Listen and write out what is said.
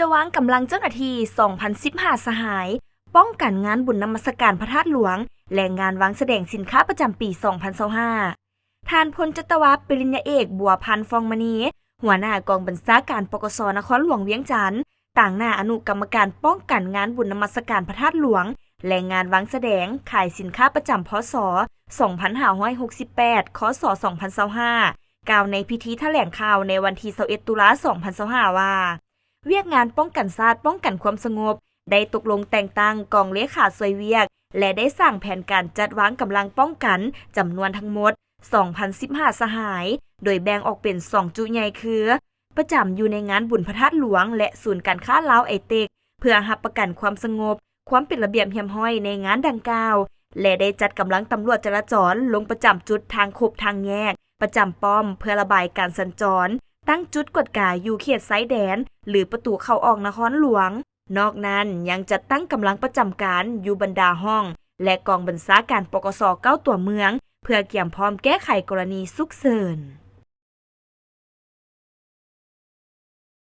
ຈະວາງກຳລັງເຈົ້າໜ້າທີ່ ສອງພັນສິບຫ້າ ສະຫາຍ ປ້ອງກັນງານບຸນນະມັດສະການພະທາດຫຼວງ ແລະ ງານວາງສະແດງສິນຄ້າປະຈຳປີ ສອງພັນຊາວຫ້າ. ທ່ານ ພົນຈັດຕະວາ ປະລິນຍາເອກ ບົວພັນ ຟອງມະນີ ຫົວໜ້າກອງບັນຊາການ ປກສ ນະຄອນຫຼວງວຽງຈັນ ຕາງໜ້າອະນຸກຳມະການປ້ອງກັນງານບຸນນະມັດສະການພະທາດຫຼວງ ແລະ ງານວາງສະແດງຂາຍສິນຄ້າປະຈຳ ພສ ສອງພັນຫ້າຮ້ອຍຫົກສິບແປດ ຄສ ສອງພັນຊາວຫ້າ ກ່າວໃນພິທີຖະແຫຼງຂ່າວໃນວັນທີ ຊາວເອັດ ຕຸລາ ສອງພັນຊາວຫ້າ ວ່າ ວຽກງານປ້ອງກັນຊາດ ປ້ອງກັນຄວາມສະຫງົບ ໄດ້ຕົກລົງແຕ່ງຕັ້ງກອງເລຂາຊ່ວຍວຽກ ແລະ ໄດ້ສ້າງແຜນການຈັດວາງກຳລັງປ້ອງກັນ ຈຳນວນທັງໝົດ ສອງພັນສິບຫ້າ ສະຫາຍ ໂດຍແບ່ງອອກເປັນ ສອງ ຈຸໃຫຍ່ຄື ປະຈຳຢູ່ໃນງານບຸນພະທາດຫຼວງ ແລະ ສູນການຄ້າລາວໄອເຕັກ ເພື່ອຮັບປະກັນຄວາມສະຫງົບ, ຄວາມເປັນລະບຽບຮຽບຮ້ອຍໃນງານດັ່ງກ່າວ ແລະ ໄດ້ຈັດກຳລັງຕຳຫຼວດຈະລາຈອນລົງປະຈຳຈຸດທາງຄົບທາງແຍກ, ປະຈຳປ້ອມເພື່ອລະບາຍການສັນຈອນ, ຕັ້ງຈຸດກວດກາຢູ່ເຂດຊາຍແດນ ຫຼື ປະຕູເຂົ້າອອກນະຄອນຫຼວງ. ນອກນັ້ນຍັງຈັດຕັ້ງກຳລັງປະຈຳການຢູ່ບັນດາຫ້ອງ ແລະ ກອງບັນຊາການ ປກສ ເກົ້າ ຕົວເມືອງ ເພື່ອກຽມພ້ອມແກ້ໄຂກໍລະນີສຸກເສີນ.